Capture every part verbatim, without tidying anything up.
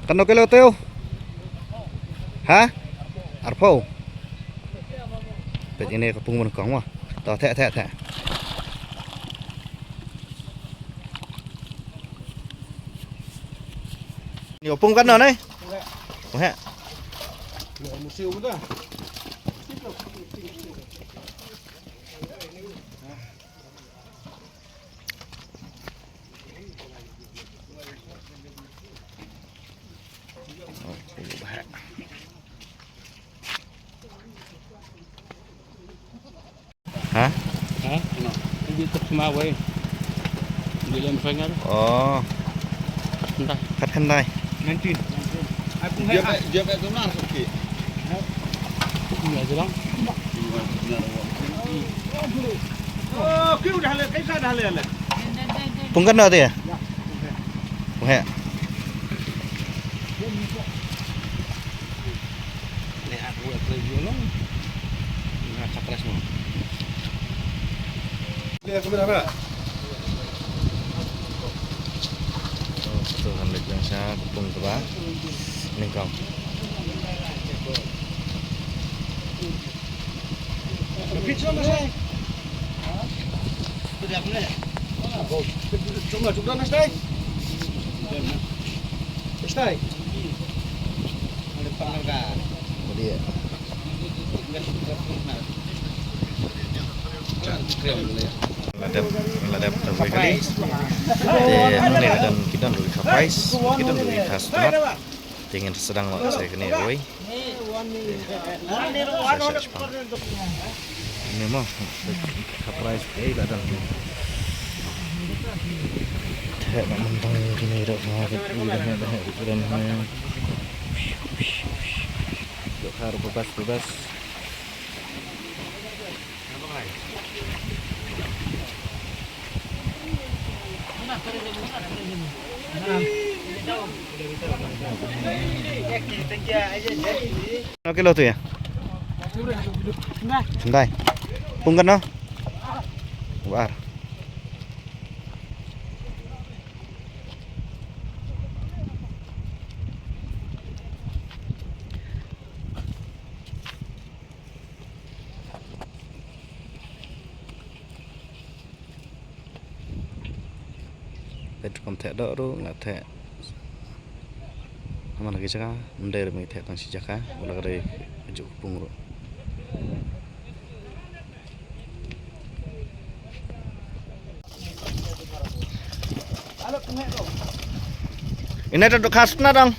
Katno kilo te u? Ha? Arphew. Peit ine ka pung nyngkong mo. To theh theh theh. Ine pung katno ne? Pung heh. Ha? Ha? Ini tak sama wei. William Fanger. Oh. Entah. Khat khyndai. Nineteen. Dia bet, dia bet tu nar sakit. Iya, jelang. Oh, kau dah le, kaisa dah le le. Pung katno te? Pung heh. Ni aku aku jual. Ni aku terus mo. Ni aku berapa? To, to, han leit biang sha ka pung kaba nyngkong. La dep, la dep da wei kali. Te hangne la don, ki don ruh ki surprise, ki don ruh ki surprise. Te ngin sdang noh sa kane ruh. Sa sa shipang. Ine mo, surprise te la don. Te ba mynta kine ruh ma, ka ruh ka don ha. Dohkha ruh pabas pabas. Katno kilo tu ïa? Khyndai. Pung katno? Ar. Peit, kam theh doh ruh nga theh. Namar ki jaka ym dei ruh ngi theh tang shi jaka, wat la ka dei kajuh ka pung ruh. Ine te dohkha sna dang.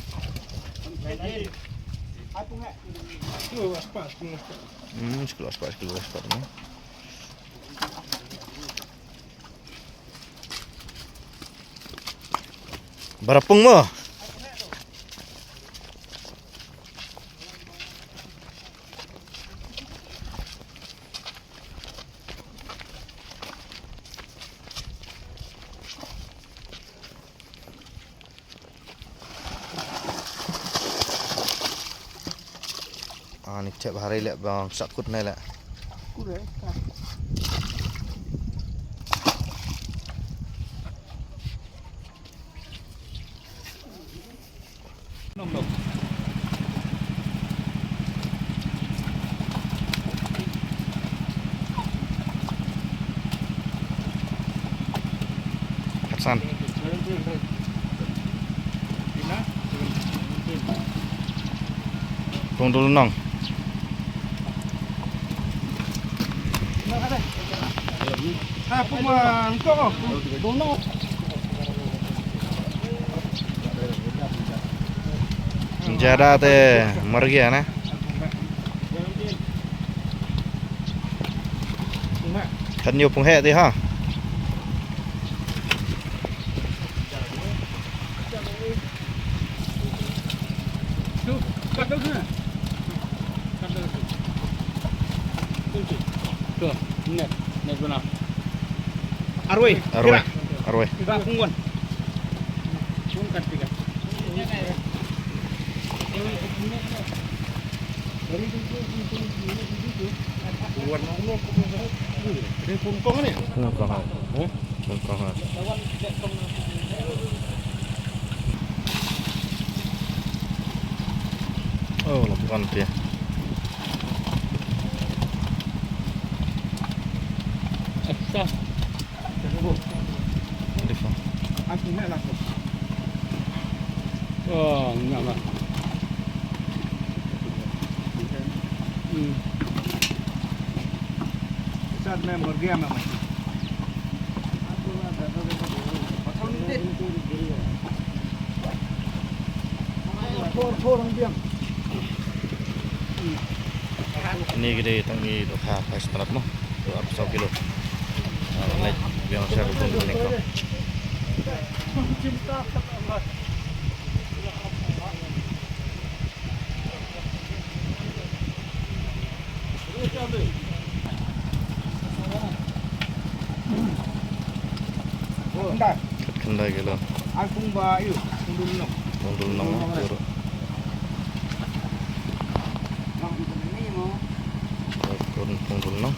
Hmm, shi kilo spah, shi kilo spah dang. Bara pung mo. Ani kthep hari leh bang sakut ne leh. Khatsan. Pung dul nong. Jada te mar gaya na. Kan ïoh pung heh te ha. Arwei. Arwei. Arwei. Ba pung wan. Pung kan tiga. Wan nong nong ko. Dia pun kong ni. Pun kong ha. Pun kong ha. Oh, lawan dia. Extra. Different. Aku nak lah. Oh, nak lah. Hmm. Saat main board game, main. Thor, thor, ang biang. Kine ki dei tang ki dohkha kai strat mo. Dua arphew saw kilo. Ah, nai biang sha rukum ni ko. Khat khyndai kilo. Ai phung ba ïu, phung dul nong. Phung dul nong, phung dul nong. Phung dul nong.